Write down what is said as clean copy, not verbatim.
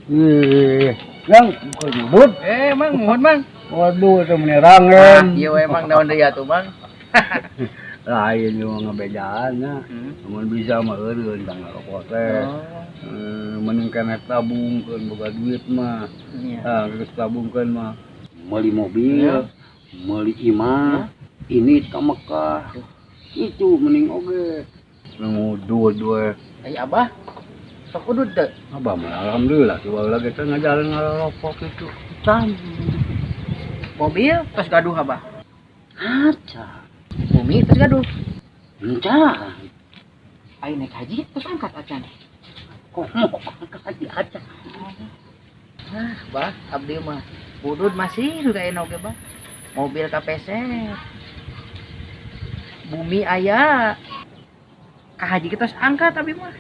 Ih, Yang bukan nyebut. Eh, Mang, mohon, Mang. Waduh, itu menerangan. Ah, iya we, Mang, naon deui atuh, Mang? Lain juga ngebejaan ya. Mun bisa mah eureun tang ngarokok teh. Oh. Eh, mending keneh tabungkeun boga duit mah. Iya. Ah, geus tabungkeun mah meuli mobil, meuli imah, ini ka Mekah. Itu mending oge. Ngudud we. Ai Abah sok udud teu? Abah mah alhamdulillah coba lagi teh ngajalan ngarokok itu. Can. Mobil tos gaduh, Abah? Aca. Bumi tos gaduh? Encan. Ai naik haji tos angkat acan? Kok mau haji aca. Ah, Bah, abdi mah udud masih juga enak oge, Bah. Mobil kapeset. Bumi aya. Ka haji kita tos angkat abi mah.